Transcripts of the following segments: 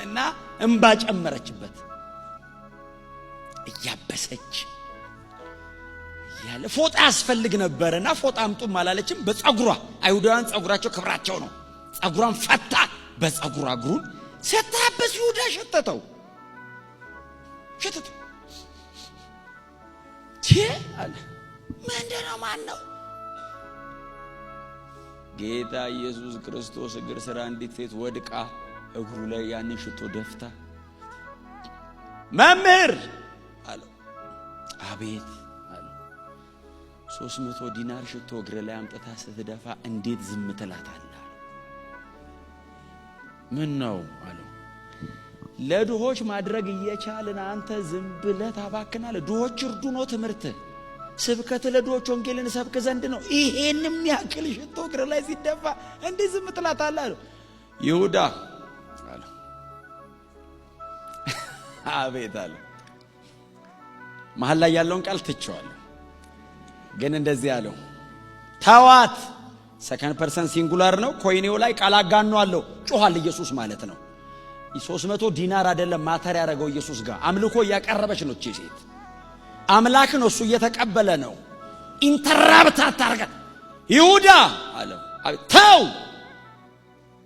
እና እምባ ጨመረችበት። እያበሰች እያለ ፎጣ ያስፈልግ ነበርና ፎጣ አምጡም አላለችም። በጸጉሯ፣ አይሁዳውያን ጸጉራቸው ክብራቸው ነው። ጸጉሯን ፈታ፣ በጸጉሯ እግሩን ስታብስ ይሁዳ ሸተተው፣ ሸተተው። አለ፣ ምንድነው? ማን ነው? ጌታ ኢየሱስ ክርስቶስ እግር ስር አንዲት ሴት ወድቃ እግሩ ላይ ያንን ሽቶ ደፍታ መምህር አለው። አቤት አለው። 300 ዲናር ሽቶ እግር ላይ አምጥታ ስትደፋ እንዴት ዝም ትላታለህ? ምን ነው አለው። ለድሆች ማድረግ እየቻልን አንተ ዝም ብለህ ታባክናለህ። ድሆች እርዱ ነው ትምህርት፣ ስብከት ለድሆች ወንጌልን ሰብክ ዘንድ ነው። ይሄንም ያክል ሽቶ እግር ላይ ሲደፋ እንዴት ዝም ትላታለህ አለው። ይሁዳ አለው። አቤት አለ። መሀል ላይ ያለውን ቃል ትቼዋለሁ፣ ግን እንደዚህ አለው፣ ተዋት። Second person singular ነው። ኮይኔው ላይ ቃል አጋኖ አለው። ጮኋል ኢየሱስ ማለት ነው። 300 ዲናር አይደለም matter ያደረገው ኢየሱስ ጋር፣ አምልኮ እያቀረበች ነው እቺ ሴት። አምላክ ነው እሱ፣ እየተቀበለ ነው። Interrupt አታርጋት። ይሁዳ አለው። ተው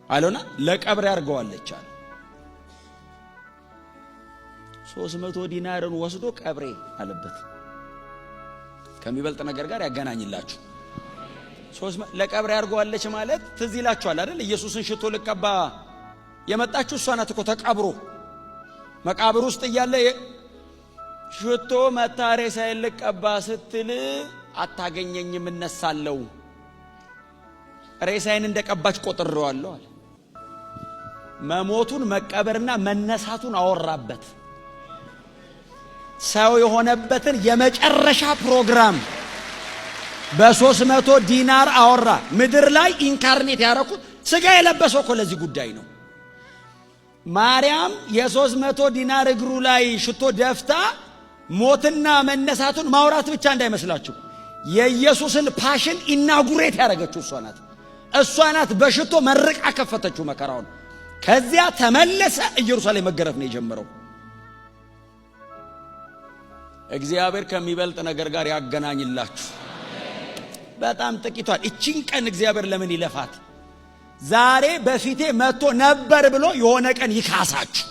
አለውና ለቀብር ያርገዋለች አለ። 300 ዲናርን ወስዶ ቀብሬ አለበት። ከሚበልጥ ነገር ጋር ያገናኝላችሁ። ለቀብሬ ያርገዋለች ማለት ትዝ ይላችኋል አይደል? ኢየሱስን ሽቶ ልቀባ የመጣችው እሷ ናት እኮ። ተቀብሮ መቃብር ውስጥ እያለ ሽቶ መታ ሬሳዬን ልቀባ ስትል አታገኘኝም፣ እነሳለሁ፣ ሬሳዬን እንደቀባች ቆጥሬዋለሁ አለ። መሞቱን መቀበርና መነሳቱን አወራበት። ሰው የሆነበትን የመጨረሻ ፕሮግራም በ300 ዲናር አወራ። ምድር ላይ incarnate ያረኩት፣ ስጋ የለበሰው እኮ ለዚህ ጉዳይ ነው። ማርያም የ300 ዲናር እግሩ ላይ ሽቶ ደፍታ ሞትና መነሳቱን ማውራት ብቻ እንዳይመስላችሁ፣ የኢየሱስን passion inaugurate ያደረገችው እሷ ናት። እሷ ናት በሽቶ መርቃ ከፈተችው መከራውን። ከዚያ ተመለሰ። ኢየሩሳሌም መገረፍ ነው የጀመረው። እግዚአብሔር ከሚበልጥ ነገር ጋር ያገናኝላችሁ። በጣም ጥቂቷል። እቺን ቀን እግዚአብሔር ለምን ይለፋት? ዛሬ በፊቴ መጥቶ ነበር ብሎ የሆነ ቀን ይካሳችሁ።